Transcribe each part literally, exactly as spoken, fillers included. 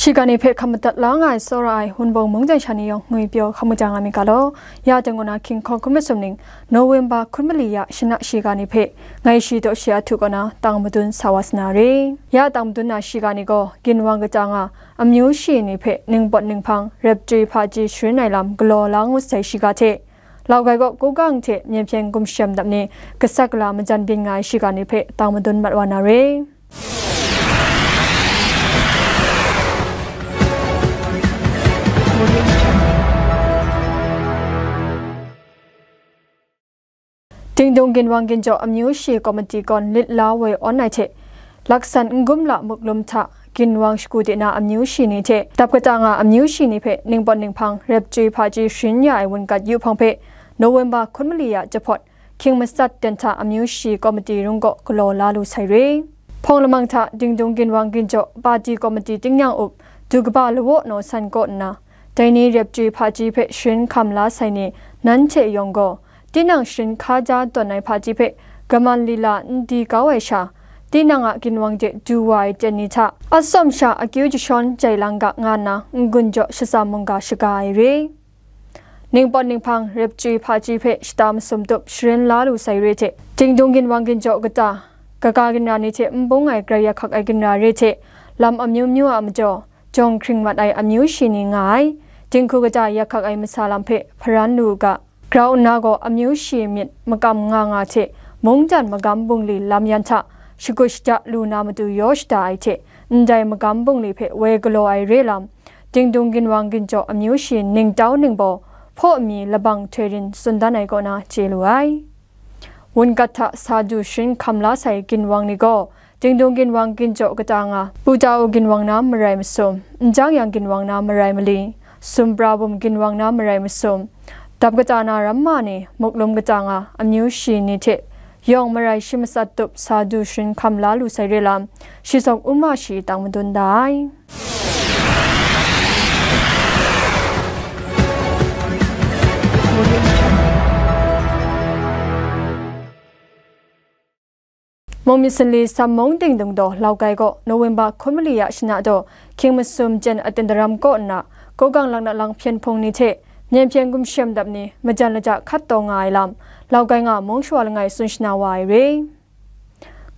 Shiga ni hpe hkap madat la nga ai tsawra ai Wunpawng mungdan sha ni yawng ngwi pyaw hkam kaja nga mi ga law, ya dang kaw na hkying hkawng hkun masum ning, November hkun mali ya shana shiga ni hpe ngai shi daw shi a htu kaw na tang madun sa wa sa na re. Ya tang madun na shiga ni gaw, ginwang kata nga amyu shi ni hpe ningpawt ninghpang rep chwi hpaji sharin ai lam galaw la ngut sai shiga hte, Laugai kaw Kogang hte Myen Hpyen Gumshem dap ni gasat gala majan byin nga ai shiga ni hpe tang madun mat wa na re. Dingdung ginwang ginjaw amyu shi komiti gawn lit la woi awn ai hte, laksan n-gum la muklum hta ginwang shagu de na amyu shi ni hte dap kata nga amyu shi ni hpe ningpawt ninghpang rep chwi hpaji sharin ya ai wun gat yu hpang hpe, November hkun mali ya jahpawt, hkying matsat ten hta amyu shi komiti rung kaw galaw la lu sai re. Hpawng lamang hta Dingdung ginwang ginjaw pati komiti tingnyang up du kaba lawaw naw san kaw nna, dai ni rep chwi hpaji hpe sharin hkam la sai ni, nanhte yawng gaw, tinang sharin hkaja tawn ai hpaji hpe kaman lila n di kau ai sha, tinang a ginwang de du wa ai ten ni hta, atsawm sha akyu jashawn jai lang ga nga nna n-gun jaw shatsam mungga shaga ai re. Ningpawt ninghpang rep chwi hpaji hpe shata masum tup sharin la lu sai re hte, Dingdung ginwang ginjaw kata, kaga ginra ni hte n bung ai grai ya hkak ai ginra re hte, lam amyu myu a majaw, jawng hkring mat ai amyu shi ni nga ai, dinghku kata ya hkak ai masa lam hpe hparan lu u ga. Grau nna gaw amyu shi myit makam nga nga hte, mungdan magam bungli lam yan hta, shagut shada lu na matu yaw shada ai hte, ndai magam bungli hpe woi galaw ai re lam, Dingdung ginwang ginjaw amyu shi ningtau ningbaw, hpaw mi labang htoi rin tsun dan ai kaw na chye lu ai. Wun gat hta sa du sharin hkam la sai ginwang ni gaw, Dingdung ginwang ginjaw kata nga, Pu Tau ginwang na marai masum, Njang Yang ginwang na marai mali, Sumbra Bum ginwang na marai masum, dap kata na ramma ni, muklum kata nga, amyu shi ni hte yawng marai shi matsat tup sa du sharin hkam la lu sai re lam, shi sawk u ma shi tang madun da ai. Mung myit sanli Sam mung Dingdung daw Laugai gaw November hkun mali ya shana daw hkying masum jen aten daram kaw nna, Kogang laknak lang hpyen hpung ni hte Myen Hpyen Gumshem dap ni majan laja hkat taw nga ai lam, Laugai nga mung shawa langai tsun shana wa ai re.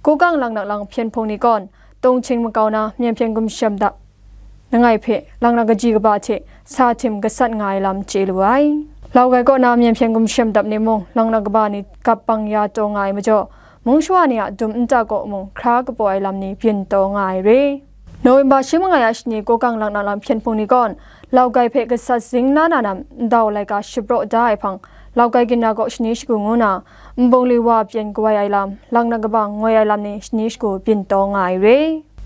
Kogang laknak lang hpyen hpung ni gawn, Tung Hting makau na Myen Hpyen Gumshem dap langai hpe laknak kaji kaba hte sa htim gasat nga ai lam chye lu ai. Laugai kaw na Myen Hpyen Gumshem dap ni mung laknak kaba ni gap bang ya taw nga ai majaw, mung shawa ni a dum nta kaw mung hkra kapaw ai lam ni byin taw nga ai re. November shi mangai a shani Kogang laknak lang hpyen hpung ni gawn, Laugai hpe gasat zing la na nam ndau laika shapraw da ai hpang, Laugai ginra kaw shani shagu ngu na, nbungli wa pyen kawai ai lam, laknak kaba ngoi ai lam ni shani shagu byin taw nga ai re.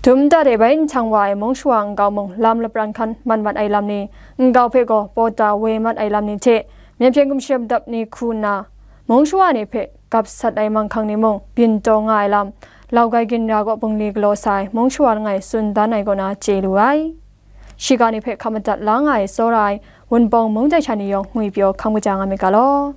Dum nta de bai nhtang wa ai mung shawa nkau mung lam lapran hkan man mat ai lam ni, nkau hpe gaw pawta woi mat ai lam ni hte, Myen Hpyen Gumshem dap ni hku nna, mung shawa ni hpe gap sat ai manghkang ni mung byin taw nga ai lam, Laugai ginra kaw bungli galaw sa ai mung shawa langai tsun dan ai kaw na chye lu ai. Shiga ni hpe hkap madat la nga ai tsawra ai Wunpawng mungdan sha ni yawng ngwi pyaw hkam kaja nga myit ga law.